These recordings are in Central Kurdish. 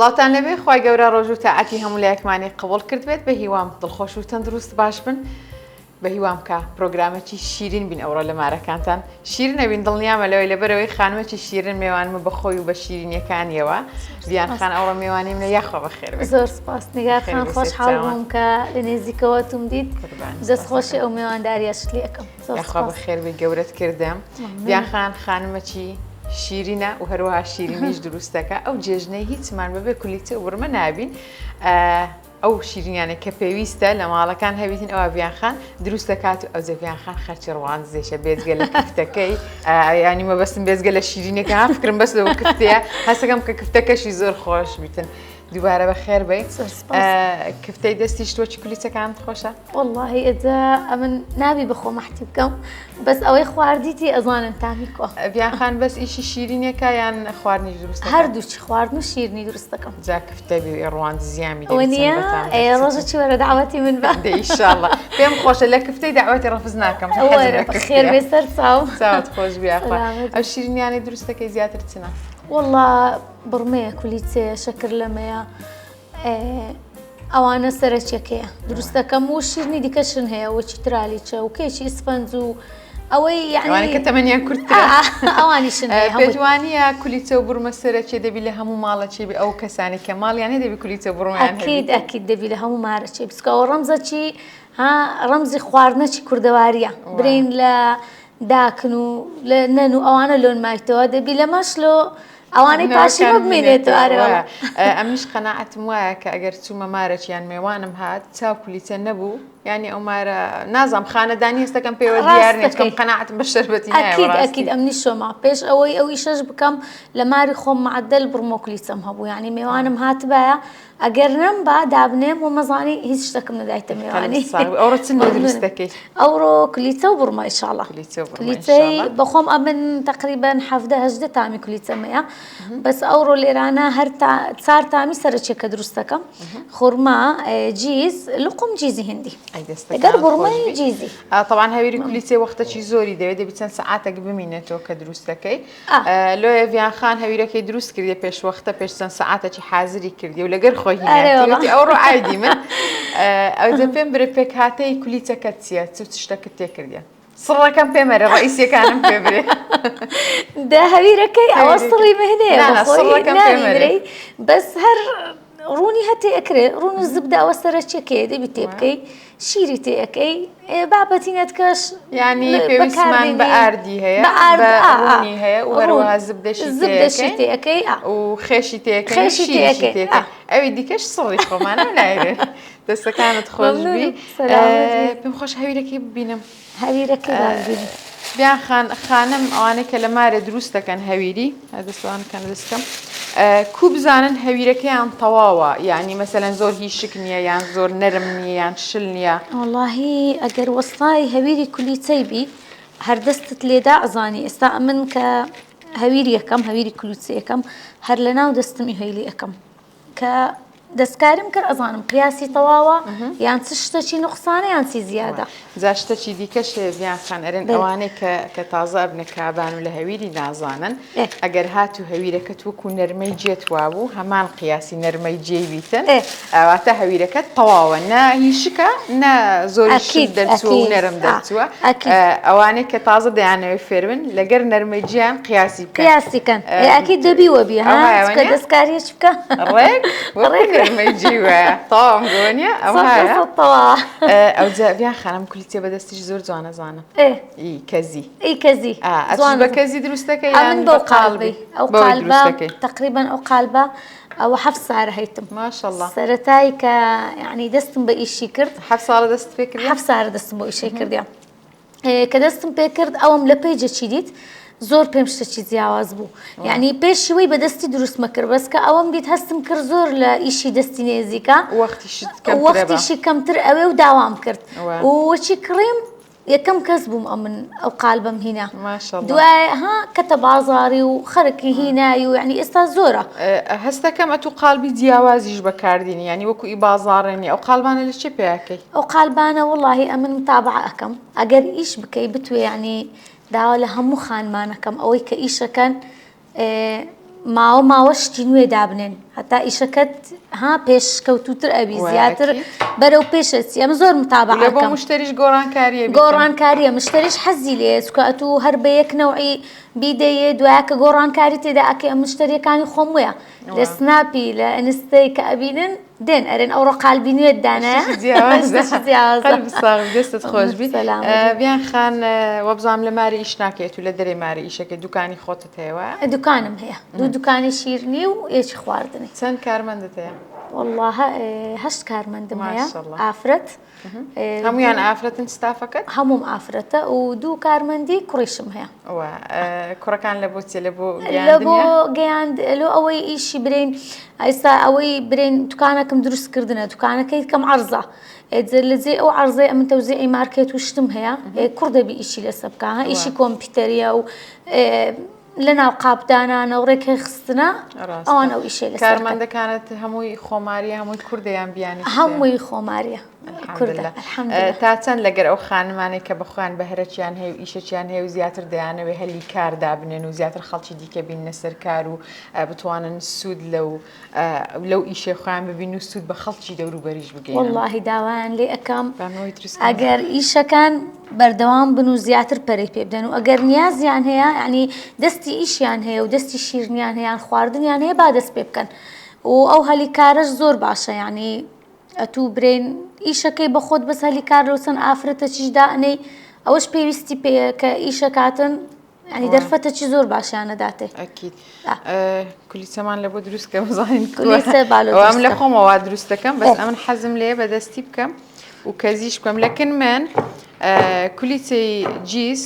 سڵاوتان لێبێ خوای گەورە ڕۆژ و تاعەتی هەموو لایەکمانی قبوڵ کردبێت بە هیوام دڵخۆش و تەندروست باش بن بە هیوام کە پرۆگرامێکی شیرین بین ئەوڕۆ لە مارەکانتان شیرین ئەبین دڵنیامە لەوەی لەبەرەوەی خانمێکی شیرن مێوانمە بەخۆی و بە شیرینیەکانیەوە ڤیان خان ئەوڕۆ مێوانی منە یاخوا بەخێر بێی. زۆر سپاس نیگار خان خۆشحاڵ بووم کە لە نێزیکەوە توم دیت دەست خۆشی ئەو مێوانداریەشت لێ ئەکەم. یاخوا بەخێر بێی گەورەت کردم. ڤیان خان خانمەکی شیرینە و هەروەها شیرینیش دروستەکە ئەو جێژنەی هیچمان بەبێ کولیچە و برمە نابین. ئەو شیرینیانەی کە پێویستە لە ماڵەکان هەبیتن ئەوە ڤیان خان دروست دەکات و ئەوجە ڤیان خان خەرچی ڕواندزێشە بێجگە لە کفتەکەی ینی مەبەستم بێجگە لە شیرینەکە فکرم بەس لەوە کفتەیە هەستەکەم کە کفتەکەشی زۆر خۆش بیتن دووبارە بەخێر بێی کفتەی دەستیش تۆ چی کولیچەکانت خۆشە؟ وەڵاهی ئەجا ئەمن نابی بەخۆ مەحتی بکەم بەس ئەوەی خواردیتی ئەزانن تامی کۆ. ڤیان خان بەس ئیشی شیرینێکە یان خواردنیش دروست دەکات؟ هەردووچی خواردن و شیرنی دروست دەکەم. جا کفتە بی و ڕواندزیان بی دەبی چەند بەتام ئێ ڕۆژە چی وەرە دەعوەتی من بە. دە ئیشاڵڵا پێم خۆشە لە کفتەی دەعوەتی ڕەفز ناکەم وەرە بەخێر بێ سەر چاو. چاوت خۆش بی یاخوا. ئەو شیرینیانەی دروست دەکەی زیاتر چنە؟ وەڵا بڕمەیە کولیچەیە شەکر لەمەیە ئەوانە سەرەکیەکەیە دروستەکەم و شیرنی دیکەشن هەیە وەکی ترالیچە و کێکی ئیسفەنج و ئەوەی یعنی کە تەمەنیان کورتترە ئەوانیشن هەیە هەمووی. پێت وانییە کولیچە و بڕمە سەرەکیە دەبی لە هەموو ماڵە چێ بی ئەو کەسانی کە ماڵیان هەیە دەبی کولیچە و بڕمەیان هەبی. ئەکید ئەکید دەبی لە هەموو مارە چێ بی چونکە ئەوە ڕەمزەکی ها ڕەمزی خواردنەکی کوردەواریە برین لە داکن و لە نەن و ئەوانە لۆن مایتەوە دەبی لەمەش لۆ ئەوانەی پاشی بمێنێتەوە ئارێ وەڵا. ئەمنیش قەناعەتم وایە کە ئەگەر چوومە مارەکی یان مێوانم هات چاو کولیچە نەبوو یانی ئەو مارە نازانم خانەدانی هەستەکەم پێوە دیار نیە چونکە قەناعەتم بە شەربەتی نایە ئەکید ئەکید ئەمنیش شۆما پێش ئەوەی ئەو ئیشەش بکەم لە ماری خۆم مەعەدەل بڕمە کولیچەم هەبوو یانی مێوانم هاتبایە ئەگەر نەمبا دابنێم و مەزانی هیچ شتەکم نەدایتە میوانی. ئەوڕۆ چ نوێ دروست دەکەی؟ ئەوڕۆ کولیچە و بڕمە ئیشاڵا. کولیچەی بەخۆم ئەمن تقریبا 17 18 تامی کولیچەم هەیە بەس ئەوڕۆ لێرانە هەر چار تامی سەرەکیەکە دروست دەکەم خورما جیز لقم جیزی هندی لەگەر بڕمەی جیزی. تەبعەن هەویری کولیچەی وەختەکی زۆری دەوێت دەبی چەند سەعاتێک بمینێتەوە کە دروست دەکەی. لۆیە ڤیان خان هەویرەکەی دروست کردیە پێش وەختە پێش چەند سەعاتێکی حازری کردی و لەگەر خۆی هیناتی ئەوڕۆ ئایدی من ئەوجە پێم برێ پێکهاتەی کولیچەکەت چییە چ شتەکت تێ کردیە سڕەکەم پێ مەرێ ڕئیسیەکانم پێ برێ دە هەویرەکەی ئەوە سڕی مهنەیە سڕەکەم پێ مەرێ بەس هەر ڕوونی هەتێ ئەکرێ ڕوون و زبدە ئەوە سەرەکیەکەیە دەبی تێ بکەی شیری تێ ئەکەی بابەتی نەتکەش یانی پێویستمان بە ئاردی هەیە بە ئارد ڕوونی هەیە و هەروەها زبدەشی زبدەشی تێ ئەکەی و خێشی تێ ئەکەی خێشی تێ ئەکەی ئەوی دیکەش سڕی خۆمانە نایرێ دەستەکانت خۆش بی پێم خۆش هەویرەکەی ببینم هەویرەکەی ببینم بیان خان خانم ئەوانەی کە لە مارێ دروست دەکەن هەویری دەستوان کەن دەستکەم کو بزانن هەویرەکەیان تەواوە یعنی مەسەلەن زۆر هیشک نییە یان زۆر نەرم نییە یان شل نییە وەڵاهی ئەگەر وەستای هەویری کولیچەی بی هەر دەستت لێدا ئەزانی ئێستا ئەمن کە هەویری یەکەم هەویری کلوچە یەکەم هەر لە ناو دەستم هەیلی ئەەکەم کە دەستکاریم کرد ئەزانم قیاسی تەواوە یان چ شتەکی نوقسانە یان چی زیادە. جا شتەکی دیکەش هەیە ڤیان خان ئەرێن ئەوانەی کە کە تازە ئەبنە کابان و لە هەویری نازانن ئەگەر هاتوو هەویرەکەت وەکو نەرمەی جێت وابوو هەمان قیاسی نەرمەی جێی بیتن واتە هەویرەکەت تەواوە نە هیشکە نە زۆری شل دەرچووە و نەرم دەرچووە ئەوانەی کە تازە دەیانەوێت فێربن لەگەر نەرمەی جێیان قیاسی بکەن قیاسی کەن ئەکید دەبی وەبی ها چکە دەستکاری هیچ بکە ڕێک وەک نەرمەی جێی وایە تەواوم گۆ نییە ئەوهایە ئەوجا ڤیان خانم کولیچە بەدەستیش زۆر جوانە زانم ئی کەزی ئی کەزی ئەتوش بە کەزی دروست دەکەی یان بەو قالبەی ئەو قالبە تقریبا ئەو قالبە ئەوە حەفت سارە هەیتم ماشەڵڵا سەرەتای کە یعنی دەستم بە ئیشی کرد حەفت ساڵە دەست پێ کرد حەفت سارە دەستم بۆ ئیشی کردیان کە دەستم پێ کرد ئەوم لە پەیجەکی دیت زۆر پێم شتەکی جیاواز بوو یعنی پێشیوەی بەدەستی دروستمە کرد بەس کە ئەوەم دیت هەستم کرد زۆر لە ئیشی دەستی نێزیکە وەختیشی کەمتر ئەوێ و داوام کرد وەچی کڕیم یەکەم کەس بووم ئەمن ئەو قالبەم هینا دوای ها کەتە بازاری و خەرکی هینای و یعنی ئێستا زۆرە هەستەکەم ئەتو قالبی جیاوازیش بەکاردینی یعنی وەکو ئی بازاڕێنی ئەو قالبانە لە چێ پیاکەی ئەو قالبانە وەڵاهی ئەمن متابعە ئەکەم ئەگەر ئیش بکەی بتوێ یعنی داوا لە هەموو خانمانەکەم ئەوەی کە ئیشەکەن. ماوە ماوە شتی نوێ دابنێن هەتا ئیشەکەت ها پێشکەوتوتر ئەبی زیاتر بەرەو پێشەچی ئەمە زۆر متابعە بۆ مشتریش گۆڕانکاریە گۆڕانکاریە مشتریش حەزی لێ چکە ئەتوو هەر بە یەک نەوعی بیدەیێ دوایە کە گۆڕانکاری تێدا ئەکەی ئەم مشتریەکانی خۆم وەیە لە سناپی لە ئەنستەی کە ئەبینن دێن ئەرێن ئەوڕۆ قالبی نوێت دانایە قەلب ساغ دەستت خۆش بی ڤیان خان وەبزانام لە ماری ئیش ناکەیت و لە دەرێ ماری ئیشەکە دوکانی خۆتت هەیە وایە؟ دوکانم هەیە دوو دوکانی شیرنی و یەکی خواردنی. چەند کارمەندت هەیە؟ وەڵڵا هەشت کارمەندم هەیە ئافرەت. هەمویان ئافرەتن ستافەکەت؟ هەموم ئافرەتە و دوو کارمەندی کوڕیشم هەیە. کوڕەکان لە بۆ چیە لە بۆ لە بۆ گەیاند لۆ ئەوەی ئیشی برین ئێستا ئەوەی برین دوکانەکەم دروست کردنە دوکانەکەی کەم عەرزە لە جێ ئەو عەرزەی ئەمن تەوزیعی مارکێت و شتم هەیە کوڕ دەبی ئیشی لەسە بکە ئیشی کۆمپیوتەریە و لە ناو قاپدانانە و ڕێکخستنە ئەوان ئەو ئیشەی لەسەر کارمەندەکانت هەمووی خۆماریە هەمووی کوردە یان بیانی هەمووی خۆماریە کوردە تا چەند لەگەر ئەو خانمانەی کە بەخۆیان بەهرەچیان هەیە و ئیشەچیان هەیە و زیاتر دەیانەوێ هەلی کار دابنێن و زیاتر خەڵکی دیکە بیننە سەر کار و بتوانن سوود لەو لەو ئیشەی خۆیان ببین و سوود بە خەڵکی دەوروبەریش بگەین وەڵڵاهی داوایان لێ ئەکەم ئەگەر ئیشەکان بەردەوام بن و زیاتر پەرەی پێ بدەن و ئەگەر نیازیان هەیە ینی دەستی ئیشیان هەیە و دەستی شیرنیان هەیە خواردنیان هەیە با دەست پێ بکەن و ئەو هەلی کارەش زۆر باشە ینی ئەتوو برێن ئیشەکەی بە خۆت بەس هەلی کار لەو چەند ئافرەتە چیش دائەنێی ئەوەش پێویستی پێیە کە ئیشەکاتن ینی دەرفەتەکی زۆر باشیان نەداتێ ئەکید کولیچەمان لە بۆ دروست کە بزانین ئەم لە خۆمەوە دروست دەکەم بەس ئەمن حەزم لێ بەدەستی بکەم و کەزیش بکەم لەکن من کولیچەی جیس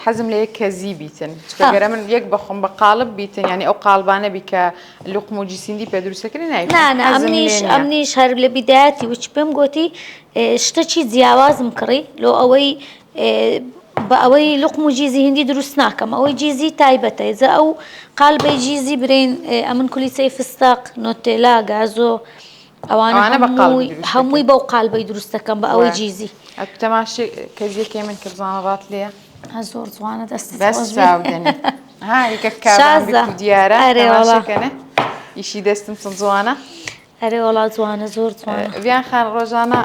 حەزم لە یەک کەزی بیتن چونکە من یەک بەخۆم بە قاڵب بیتن ینی ئەو قاڵبانە بی کە لوقم و جیسیندی پێ دروستەکردنی نای ئەمنیش ئەمنیش هەر لە بیدایەتی وچ پێم گوتی شتەکی جیاوازم کڕی لۆ ئەوەی بە ئەوەی لوقم و جیزی هندی دروست ناکەم ئەوەی جیزی تایبەتە جا ئەو قالبەی جیزی برین ئەمن کولیچەی فستەق نۆتێلا گازۆ ئەوانە هەمووی هەمووی بەو قالبەی دروست دەکەم بە ئەوەی جیزی. تەماشی کەزیەکەی من کە بزانە ڕات لێیە. زۆر جوانە دەستت بەس خۆش بێ. چاو دەنێ ها یەکە کابان شازە. بیت و دیارە ئەرێ وەڵا. تەماشەکەنە ئیشی دەستم چەند جوانە. ئەرێ وەڵا جوانە زۆر جوانە. ڤیان خان ڕۆژانە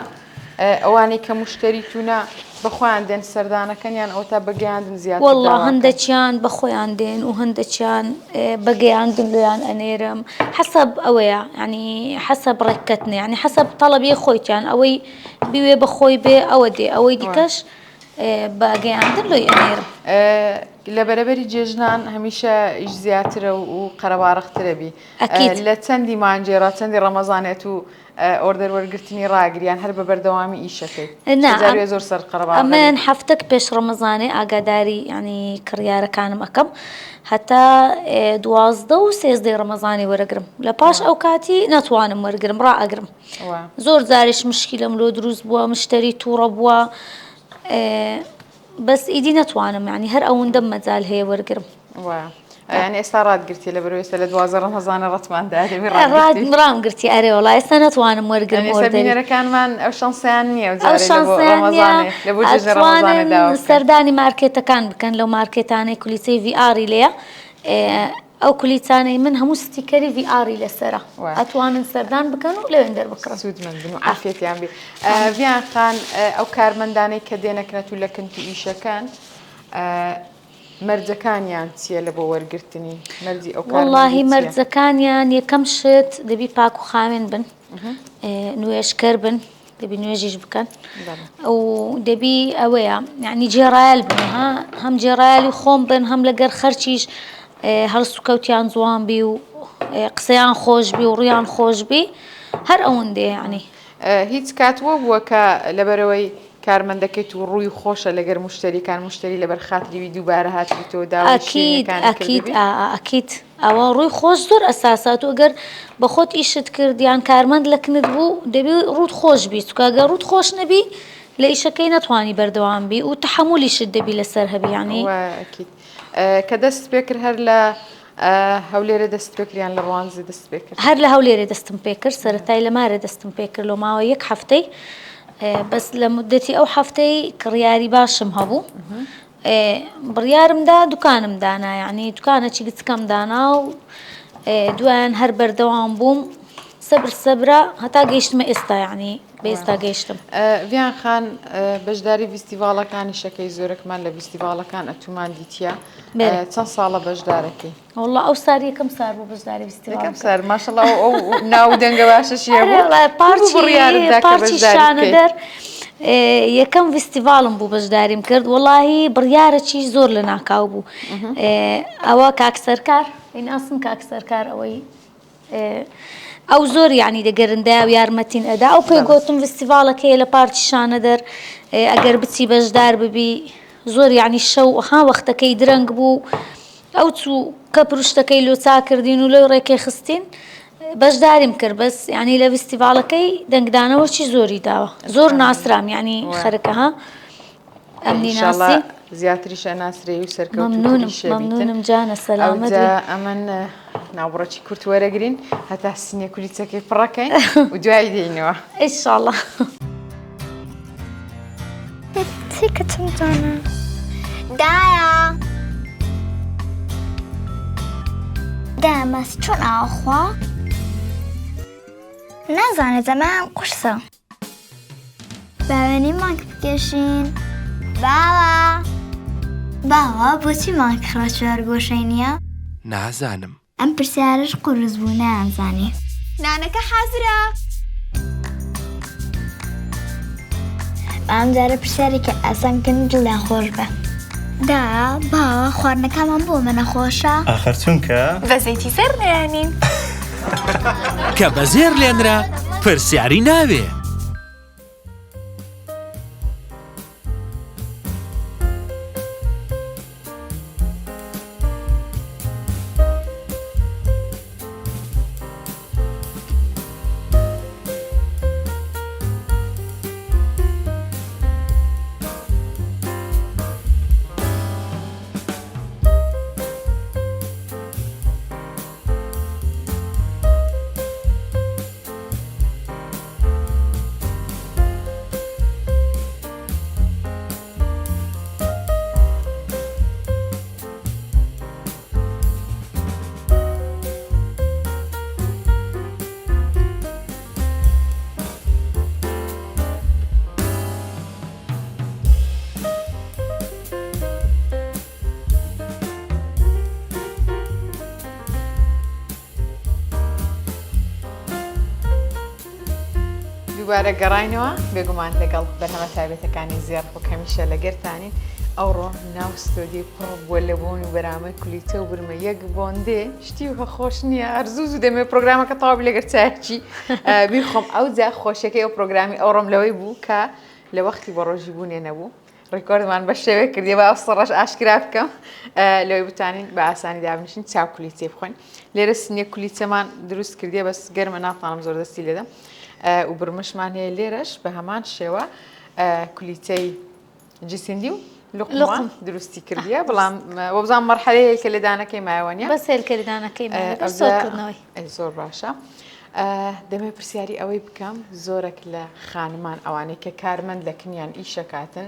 ئەوانەی کە مشتەری تونە بەخۆیان دێن سەردانەکەن یان ئەوەتا بەگەیاندن زیاتر وەڵا داواکەن؟ هەندەکیان بەخۆیان دێن و هەندەکیان بەگەیاندن لۆیان ئەنێرم حەسەب ئەوەیە یانی حەسەب ڕێککەتنە یانی حەسەب تەڵەبی خۆیتیان ئەوەی بیوێ بەخۆی بێ ئەوە دێ ئەوەی دیکەش بە گەیاندن لۆی ئەنێرم. لە بەرەبەری جێژنان هەمیشە ئیش زیاترە و قەرەباڕغترە بی ئەکید. لە چەندی مانگێ ڕا چەندی ڕەمەزانێت و order وەرگرتنی ڕاگری یان هەر بە بەردەوامی ئیشەکەی نا جارێ زۆر سەر قەرەباڵغە ئەمن هەفتەک پێش ڕەمەزانێ ئاگاداری یانی کڕیارەکانم ئەکەم هەتا 12 و سێزدەی ڕەمەزانی وەرەگرم لە پاش ئەو کاتی ناتوانم وەرگرم ڕائەگرم زۆر جاریش مشکیلەم لۆ دروست بووە مشتەری تووڕە بووە بەس ئیدی نەتوانم یانی هەر ئەوەندەم مەجال هەیە وەرگرم. یانی ئێستا ڕات گرتی لە بەرەوە ئێستا لە 12 ڕەمەزانە ڕەتمان دارێ ڕام گرتی ئەرێ وەڵا ئێستا نەتوانم وەرگرم ئێستا order ی. بینەرەکانمان ئەو شانسیان نییە ئەو شانسیان نییە لە بۆ جێژنە ڕەمەزانە ئەتوانن داوا بکەن. سەردانی مارکێتەکان بکەن لەو مارکێتانەی کولیچەی ڤی ئاڕی لێیە ئەو کولیچانەی من هەموو sticker ی ڤی ئاڕی لەسەرە ئەتوانن سەردان بکەن و لەوێن دەربکڕن. سوودمەند بن و عافیەتیان بی. ڤیان خان ئەو کارمەندانەی کە دێنەکنەت و لە کنت و ئیشەکەن مەرجەکانیان چییە لە بۆ وەرگرتنی مەرجی ئەو وەڵاهی مەرجەکانیان یەکەم شت دەبی پاک و خاوێن بن نوێژکەر بن دەبی نوێژیش بکەن و دەبی ئەوەیە یعنی جێڕایل بن ها هەم جێڕایلی خۆم بن هەم لەگەر خەرچیش هەڵسوکەوتیان جوان بی و قسەیان خۆش بی و ڕویان خۆش بی هەر ئەوەندەیە یعنی هیچ کات وە بووە کە لەبەرەوەی کارمەندەکەیت و ڕووی خۆشە لەگەر مشتەریکان مشتەری لەبەر خاتری وی دووبارە هاتبیتەوە داوای ئەکید شیرینیەکانی ئەکید کردبی؟ ئا ئا ئەکید ئەوە ڕووی خۆش زۆر ئەساسە تۆ گەر بە خۆت ئیشت کرد یان کارمەند لە کنت بوو دەبی ڕووت خۆش بی چونکە گەر ڕووت خۆش نەبی لە ئیشەکەی نەتوانی بەردەوام بی و تەحەمولیشت دەبی لەسەر هەبی یانی وایە ئەکید کە دەست پێکرد هەر لە هەولێرێ دەست پێکرد یان لە ڕواندزێ دەست پێکرد؟ هەر لە هەولێرێ دەستم پێکرد سەرەتای لە مارێ دەستم پێکرد لۆ ماوەی یەک هەفتەی بەس لە مدەتی ئەو هەفتەی کڕیاری باشم هەبوو. بڕیارم دا دوکانم دانا یعنی دوکانەکی گچکەم دانا و دوایان هەر بەردەوام بووم سەبر سەبرە هەتا گەیشتمە ئێستا یعنی بە ئێستا گەیشتم. ڤیان خان بەشداری ڤیستیڤاڵەکانی شەکەی زۆرەکمان لە ڤیستیڤاڵەکان ئەتومان دیتیە چەند ساڵە بەشدارەکەی؟ وەڵا ئەو سار یەکەم سار بوو بەشداری ڤیستیڤاڵ یەکەم سار ماشەڵا ئەو ناو و دەنگە باشەشی هەبوو پارچی بڕیارت دا کە پارچی بەشداری بکەی؟ شانەدەر یەکەم ڤیستیڤاڵم بوو بەشداریم کرد وەڵاهی بڕیارەکی زۆر لە ناکاو بوو ئەوە کاک سەرکار ئەیناسم کاک سەرکار ئەوەی ئەو زۆر یانی دەگەرندایە و یارمەتین ئەدا ئەو پێی گۆتم ڤستیڤاڵەکەیە لە پارکی شانەدەر ئەگەر بچی بەشدار ببی زۆر یانی شەو ها وەختەکەی درەنگ بوو ئەو چوو کە پروشتەکەی لۆ چا کردین و لۆی ڕێکێ خستین بەشداریم کرد بەس یانی لە ڤستیڤاڵەکەی دەنگدانەوەکی زۆری داوە زۆر ناسرام یانی خەرکە ها ئەمنی ئینشاڵا ناسی زیاتریش ئەناسرێی و مەمنونم سەرکەوتووتریش ئەبیتن مەمنونم جانە سەلامەت ئەوجا بی ئەمن ناوبڕەکی کورت وەرەگرین هەتا سینە کولیچەکەی پڕەکەین و دوایی دێینەوە. ئینشاڵا. چی کچم جوانە. دایە دایە ماسی چۆن ئاوەخوا؟ نازانێ زەمان قورسە. با وێنەی مانگ بکێشین. باوە باوە بۆچی مانگ خڕە چوارگۆشەی نییە؟ نازانم. ئەم پرسیارەش قورس بوو نایانزانی. نانەکە حازرە. با ئەم جارە پرسیارێکی ئاسان بکەن و دڵیان خۆش بێ. دا باوە خواردنەکانمان بۆ ئەمە نەخۆشە؟ ئاخر چونکە. بە زەیتی زێڕ لێیانین. کە بە زێڕ لێنرا پرسیاری ناوێ. دووبارە گەڕاینەوە بێگومان لەگەڵ بەرهەمە تایبەتەکانی زێڕ وەک هەمیشە لەگەرتانین ئەوڕۆ ناو ستۆدیۆ پڕ بووە لە بۆن و بەرامەی کولیتە و برمە یەک بۆندێ شتی وە خۆش نییە هەر زوو زوو دەمێ پرۆگرامەکە تەواو لەگەر چایەکی بیخۆم ئەوجا خۆشیەکەی ئەو پرۆگرامی ئەوڕۆم لەوەی بوو کە لە وەختی بە ڕۆژی بوونێ نەبوو ڕیکۆردمان بە شێوەیەک کردیە با ئەو سڕەش ئاشکرا بکەم لەوەی بتوانین بە ئاسانی دابنیشین چاو کولیچەی بخۆین لێرە سینیە کولیچەمان دروست کردیە بەس گەرمە ناتوانم زۆر دەستی لێدەم و برمشمان هەیە لێرەش بە هەمان شێوە کولیچەی جسندی و لقم دروستی کردیە بەڵام وەبزان مەرحەلەیە کە لێدانەکەی مایەوە نیە بەس هێلکە لێدانەکەی مایە بەس سۆرکردنەوەی زۆر باشە. دەمێ پرسیاری ئەوەی بکەم زۆرەک لە خانمان ئەوانەی کە کارمەند لە کنیان ئیشەکاتن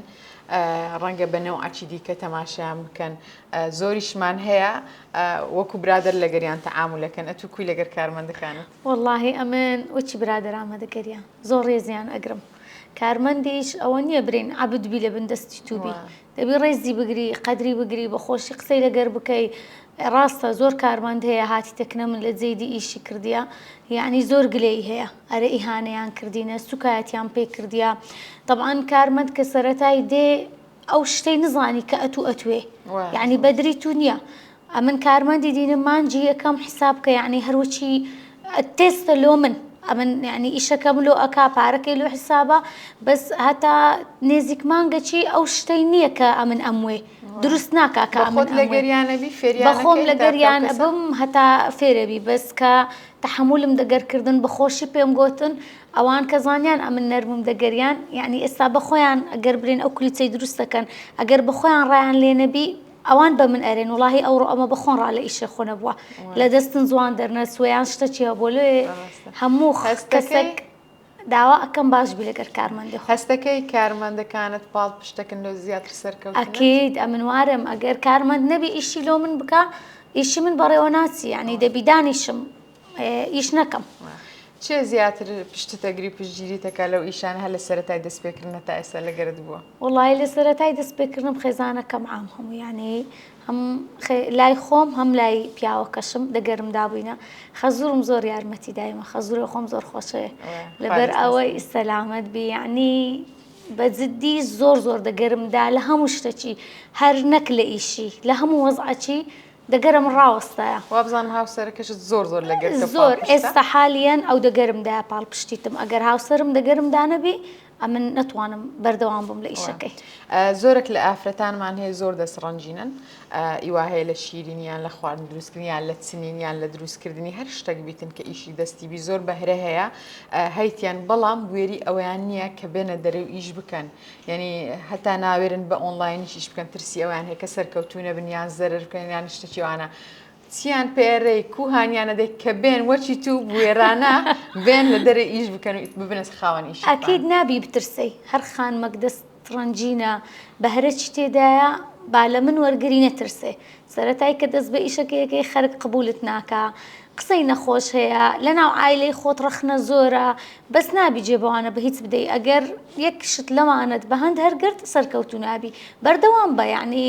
ڕەنگە بە نەوعەکی دیکە تەماشایان بکەن زۆریشمان هەیە وەکو برادەر لەگەریان تەعامولەکەن ئەتوو کوی لەگەر کارمەندەکانت؟ وەڵاهی ئەمن وەکی برادەرامە دەگەریان زۆر ڕێزیان ئەگرم کارمەندیش ئەوە نییە برێن عەبد بی لە بن دەستی تو بی دەبی ڕێزی بگری قەدری بگری بە خۆشی قسەی لەگەر بکەی ڕاستە زۆر کارمەند هەیە هاتیتە کنە من لە جێی دی ئیشی کردیە یەعنی زۆر گلەیی هەیە ئەرێ ئیهانەیان کردینە سوکایەتیان پێ کردیە تەبعەن کارمەند کە سەرەتای دێ ئەو شتەی نزانی کە ئەتوو ئەتوێ یەعنی بەدری تو نییە ئەمن کارمەندی دینم مانجی یەکەم حساب کە یەعنی هەروەچی تێستە لۆ من ئەمن یەعنی ئیشەکەم لۆ ئەکا پارەکەی لۆ حسابە بەس هەتا نێزیک مانگەچی ئەو شتەی نییە کە ئەمن ئەموێ دروست ناکا کە ئەمن بەخۆت لەگەریانەبی فێریان بەخۆم لەگەریان ئەبم هەتا فێرەبی بەس کە تەحەمولم دەگەر کردن بەخۆشی پێم گۆتن ئەوان کە زانیان ئەمن نەرمم دەگەریان یەعنی ئێستا بەخۆیان ئەگەر برێن ئەو کلیچەی دروست دەکەن ئەگەر بەخۆیان ڕایان لێ نەبی ئەوان بە من ئەرێن وڵاهی ئەوڕۆ ئەمە بە خۆن ڕا لە ئیشێ خۆ نەبووە لە دەستن زوان دەرنەچووە یان شتەکی هەبووە لێ هەموو کەسێک. داوا ئەکەم باش بی لەگەر کارمەندی خۆم. هەستەکەی کارمەندەکانت پاڵپشتەکن لۆ زیاتر سەرکەوتنت؟ ئەکید ئەمن وارم ئەگەر کارمەند نەبی ئیشی لۆ من بکا ئیشی من بەڕێوە ناچی یانی دەبی دانیشم ئیش نەکەم. چێ زیاتر پشتت ئەگری و پشتگیریت ئەکا لەو ئیشانە هەر لە سەرەتای دەستپێکردنە تا ئێستا لەگەرت بووە؟ وەڵایی لە سەرەتای دەستپێکردنم خێزانەکەم عام هەموو یانی هەم لای خۆم هەم لای پیاوەکەشم دەگەرم دابووینە خەزورم زۆر یارمەتی دایمە خەزورە خۆم زۆر خۆشەوێ لەبەر ئەوەی سەلامەت بی یعنی بە جدی زۆر زۆر دەگەرمدا لە هەموو شتەکی هەر نەک لە ئیشی لە هەموو وەزعەکی دەگەرم ڕاوەستایە. وابزانم هاوسەرەکەشت زۆر زۆر لەگەرتە زۆر ئێستا حالیەن ئەو دەگەرمدایە پاڵپشتیتم ئەگەر هاوسەرم دەگەرمدا نەبی ئەمن نەتوانم بەردەوام بم لە ئیشەکەی. زۆرێک لە ئافرەتانمان هەیە زۆر دەست ڕەنجینن ئیوا هەیە لە شیرینی یان لە خواردن دروستکردن یان لە چنین یان لە دروستکردنی هەر شتێک بیتن کە ئیشی دەستی بی زۆر بەهرە هەیە هەیتیان بەڵام بوێری ئەویان نییە کە بێنە دەرێ و ئیش بکەن یعنی هەتا ناوێرن بە ئۆنلاینیش ئیش بکەن ترسی ئەویان هەیە کە سەرکەوتوو نەبن یان زەرەر بکەن یان شتێکی وانە چیان پێ ئەرێی کو هانیان ئەدەی کە بێن وەچی تو بوێرانە بێن لە دەرێ ئیش بکەن و ببنە خاوەن ئیشی خۆیان. ئەکید نابی بترسێی هەر خانمەک دەست ڕەنجینە بەهرەچی تێدایە با لە من وەرگری نەترسێ سەرەتای کە دەست بە ئیشەکەی ئەکەی خەرک قبولت ناکا قسەی نەخۆش هەیە لەناو عایلەی خۆت ڕەخنە زۆرە بەس نابی جێ بەوانە بە هیچ بدەی ئەگەر یەک شت لەوانەت بە هەند هەرگرت سەرکەوتوو نابی بەردەوام بە یەعنی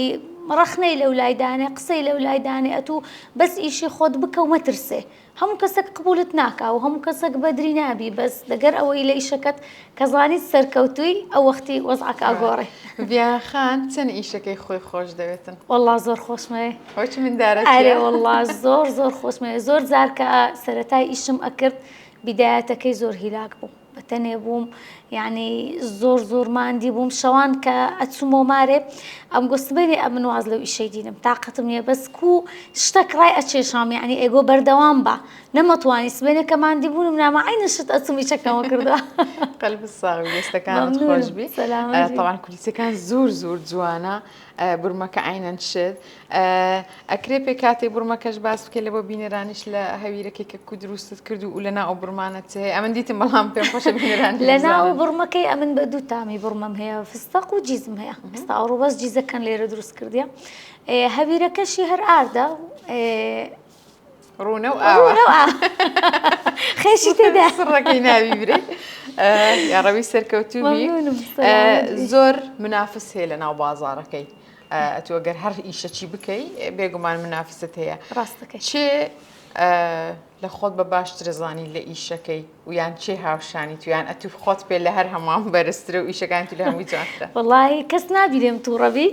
ڕەخنەی لەو لای دانێ قسەی لەو لای دانێ ئەتوو بەس ئیشی خۆت بکە و مەترسێ هەموو کەسەک قبولت ناکا و هەموو کەسەک بەدری نابی بەس لەگەر ئەوەی لە ئیشەکەت کە زانیت سەرکەوتووی ئەو وەختی وەزعەکە ئەگۆڕێ. ڤیان خان چەند ئیشەکەی خۆی خۆش دەوێتن؟ وەڵا زۆر خۆشمەوێ. هۆچ مندارە چیە؟ ئەرێ وەڵا زۆر زۆر خۆشمەوێ زۆر جار کە سەرەتای ئیشم ئەکرد بیدایەتەکەی زۆر هیلاک بووم بە تەنێ بووم یعنی زۆر زۆر ماندی بووم شەوان کە ئەچوومەوە مارێ ئەمگۆ سبەینێ ئەمن واز لەو ئیشەی دینم تاقەتم نییە بەس کو شتەک ڕای ئەچێشام یعنی ئێگۆ بەردەوام بە نەمەتوانی سبەینێ کە ماندی بوونم ناما عینە شت ئەچم ئیشەکەمە کردووە. قەلبت ساغ بی دەستەکانت خۆش بی تەوان کولیچەکان زۆر زۆر جوانە برمەکە عینەن شت ئەکرێ پێکهاتەی بڕمەکەش باس بکەی لە بۆ بینەرانیش لە هەویرەکەی کە کو دروستت کرد و لە ناو بڕمانە چ هەیە ئەمن دیتم بەڵام پێم خۆشە بینەران لە ناو بڕمەکەی ئەمن بە دوو تامی بڕمەم هەیە فستەق و جیزم هەیە ئێستا ئەوڕۆ بەس جیزەکەن لێرە دروست کردیە هەویرەکەشی هەر ئاردە ڕوونە و ئاوە خێشی تێدا سڕەکەی ناوی برێ یاڕەوی سەرکەوتوو زۆر منافس هەیە لە ناو بازارەکەی ئەتوو ئەگەر هەر ئیشەکی بکەی بێگومان منافست هەیە ڕاستەکەی چێ لە خۆت بە باشترە زانی لە ئیشەکەی و یان چێ هاوشانی تو یان ئەتوو خۆت پێ لە هەر هەمووان بەرزترە و ئیشەکانی تو لە هەمووی جوانترە وەڵی کەس نابی لێم تووڕەبی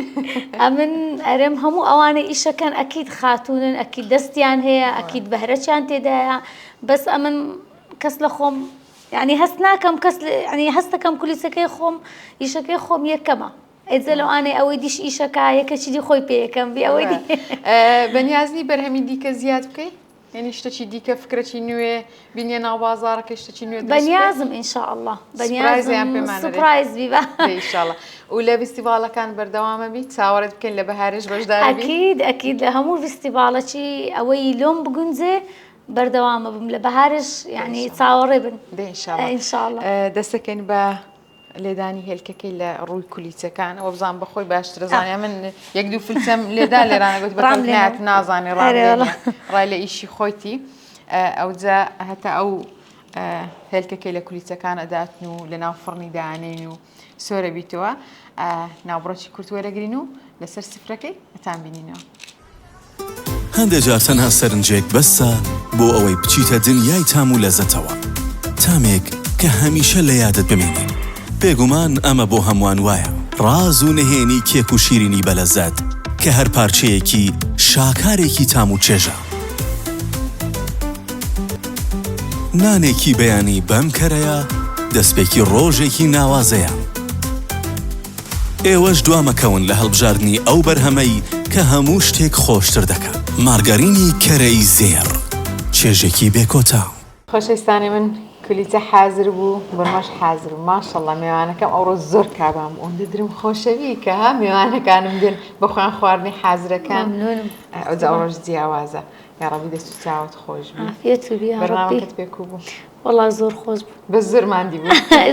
ئەمن ئەرێم هەموو ئەوانە ئیشەکەن ئەکید خاتوونن ئەکید دەستیان هەیە ئەکید بەهرەچیان تێدایە بەس ئەمن کەس لە خۆم یعنی هەست ناکەم کەس یعنی هەستەکەم کولیسەکەی خۆم ئیشەکەی خۆم یەکەمە ئەی لەوانەیە ئەوەی دیش ئیشەکە یەکەچی دی خۆی پێ یەکەم بی ئەوەی دی. بەنیازنی بەرهەمی دیکە زیاد بکەی؟ یعنی شتەکی دیکە فکرەکی نوێ بینیە ناو بازاڕەکەی شتەکی نوێ دروست بکەی؟ بەنیازم ان شاء اللە سوپرایزیان بەنیازم پێمان ئەدەی؟ سوپرایز بی بە. دەی ان شاء اللە و لە ڤیستیڤاڵەکان بەردەوامە بی چاوەڕێت بکەین لە بەهارێش بەشدار بی؟ ئەکید ئەکید لە هەموو ڤیستیڤاڵەکی ئەوەی لۆم بگونجێ بەردەوامە بم لە بەهارش یعنی چاوەڕێ بن دەی ان شاء اللە ان شاء اللە دەستەکەین بە لێدانی هێلکەکەی لە ڕووی کولیچەکان وەبزان بەخۆی باشترە زانانی من یەک دوو فلچەم لێدا لێرانە گوت بەڕام نات نازانێ ڕای لە ئیشی خۆیتی ئەوجا هەتا ئەو هێلکەکەی لە کولیچەکان ئەداتن و لە ناو فڕنی دانین و سۆرە بیتەوە ناوبڕەکی کورت وەرەگرین و لەسەر سفرەکەی ئەتان بینینەوە. هەندێ جار تەنها سەرنجێک بەسە بۆ ئەوەی بچیتە دنیای تام و لەزەتەوە، تامێک کە هەمیشە لە یادت بمێنێ. بێگومان ئەمە بۆ هەمووان وایە. ڕاز و نهێنی کێک و شیرینی بەلەزەت کە هەر پارچەیەکی شاکارێکی تام و چێژە. نانێکی بەیانی بەم کەرەیە دەستپێکی ڕۆژێکی ناوازەیە. ئێوەش دوا مەکەون لە هەڵبژاردنی ئەو بەرهەمەی کە هەموو شتێک خۆشتر دەکات. مارگارینی کەرەی زێڕ، چێژێکی بێ کۆتا. خۆشەویستانی من کولیچە حازر بوو برمەش حازر بوو ماشەڵڵا مێوانەکەم ئەوڕۆ زۆر کابان بوو ئەوەندە درم خۆشەوی کە ها مێوانەکانم دێن بە خۆیان خواردنی حازرەکان مەمنونم ئەوجا ئەوڕۆش جیاوازە یاڕەبی دەست و چاوت خۆش بی عافیەت بی یاڕەبی بەرنامەکەت پێ کوو بوو؟ وەڵا زۆر خۆش بوو. بەس زۆر ماندی بووی.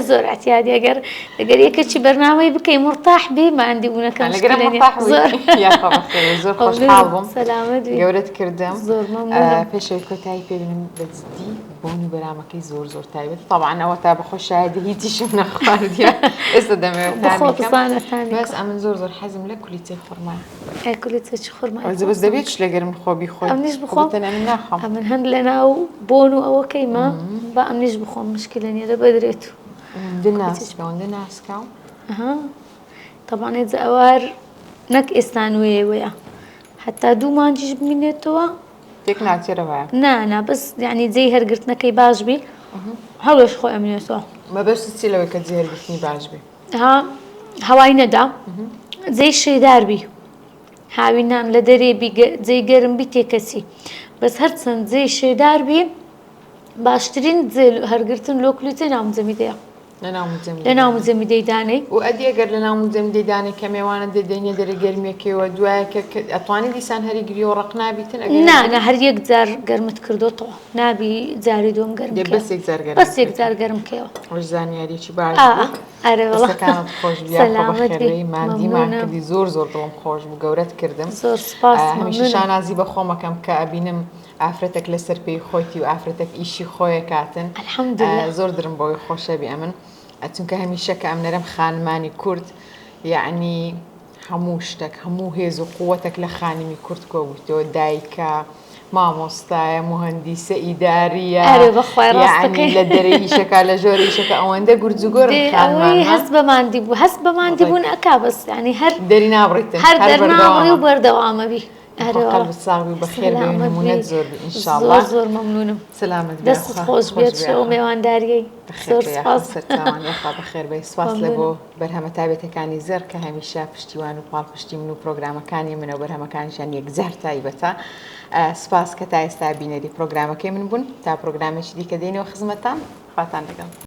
زۆر ئەعتیادی ئەگەر ئەگەر یەکەکی بەرنامەی بکەی مورتاح بی ماندی بوونەکە لەگەرم مشکلە نیە مورتاح بووی زۆر یاخوا بەخێر بێی زۆر خۆشحاڵ بووم سەلامەت بی گەورەت کردم زۆر مەمنونم. پێش ئەوەی کۆتایی پێ بێنم بە جدی بۆن و بەرامەکەی زۆر زۆر تایبەت تەبعەن ئەوە تا بەخۆ شایەدی هیچیشم نەخواردیە ئێستا دەمەوێت بخۆ تامی کەم بزانە تامی بەس کە. ئەمن زۆر زۆر حەزم لە کولیچەی خورمایە. ئەی کولیچە چ خورمای ئەوجە بەس خۆشە. دەبێت لەگەر من خۆ بیخۆی ئەمنیش خۆ بخۆم بەتەنێ من ناخۆم. ئەمن هەند لەناو بۆن و ئەوەکەی مە با ئەمنیش بخۆم مشکلە نیە لە بەدرێت و ئەوەندە ناسکە ئەوەندە ناسکە. ئەها تەبعەن ئێجا ئەوە هەر نەک ئێستا نوێیەوەیە هەتا دوو مانگیش بمینێتەوە تێک ناچێ رەوایە. نا نا بەس یانی جێی هەرگرتنەکەی باش بی هەڵێش خۆی ئەمنێتەوە. مەبەستت چیە لەوەی کە جێی هەرگرتنی باش بی؟ ها هەوای نەدا جێی شێدار بی هاوینان لە دەرێ بی جێی گەرم بی تێکەچی بەس هەرچەند جێی شێدار بی باشترین جێ هەرگرتن لۆ کلوتێ ناو مجەمیدەیە لە ناو مجەمیدەی دانەی و ئەدی ئەگەر لە ناو مجەمیدەی دانەی کە مێوانت دێ دەینە دەرێ گەرمیەکەیەوە دوایە کە ئەتوانی دیسان هەری گریەوە ڕەق نابیتن ئەگەر نا نا هەر یەک جار گەرمت کردۆتەوە نابی جاری دووەم گەرم دێ بەس یەک جار گەرم بەس یەک جار گەرم کەیەوە. ئەوەش زانیاریەکی باش ئا بوو. ئەرێ وەڵا دەستەکانت خۆش بی یاخوا سەلامەت بەخێر بی بێی ماندیمان مەمنونم. کردی زۆر زۆر دڵم خۆش بوو گەورەت کردم زۆر سوپاس هەمیشە مەمنونم. شانازی بە خۆمەکەم کە ئەبینم ئافرەتەک لەسەر پێی خۆیتی و ئافرەتەک ئیشی خۆیەکاتن الحمدللە. زۆر درم بەوەی خۆشەبی ئەمن چونکە هەمیشە کە ئەمنەرم خانمانی کورد یەعنی هەموو شتەک هەموو هێز و قوەتەک لە خانمی کورد کۆبوویتەوە دایکە مامۆستایە موهەندیسە ئیداریە ئەرێ بەخوای یەعنی ڕاستەکەی لە دەرێ ئیشەکە لە ژۆرێ ئیشەکە ئەوەندە گورج و گۆرن دێ ئەوەی خانمانمان هەست بە ماندی بوو هەست بە ماندی بوون ئەکا بەس یانی هەر دەری نابڕیتن هەر هەر دەرنابڕی و بەردەوامە بەردەوامە بی یاخوا ئەرێ وەڵا قەلبت ساغ بی و بەخێر بێی و سەلامەت نموونەت بی زۆر بی ان شاء زۆر اللە زۆر مەمنونم سەلامەت بی دەستت یاخوا خۆش خۆش بێت بی شەو یاخوا مێوانداریەی بەخێر زۆر بێی یاخوا سوپاس سەرچاوان یاخوا بەخێر بێی سوپاس لە بۆ مەمنونم بەرهەمە تایبەتەکانی زێڕ کە هەمیشە پشتیوان و پاڵپشتی من و پرۆگرامەکانی منە و بەرهەمەکانیشیان یەکجار تایبەتە سوپاس کە تا ئێستا بینەری پرۆگرامەکەی من بوون تا پرۆگرامێکی دیکە دێینەوە خزمەتتان خواتان لەگەڵ.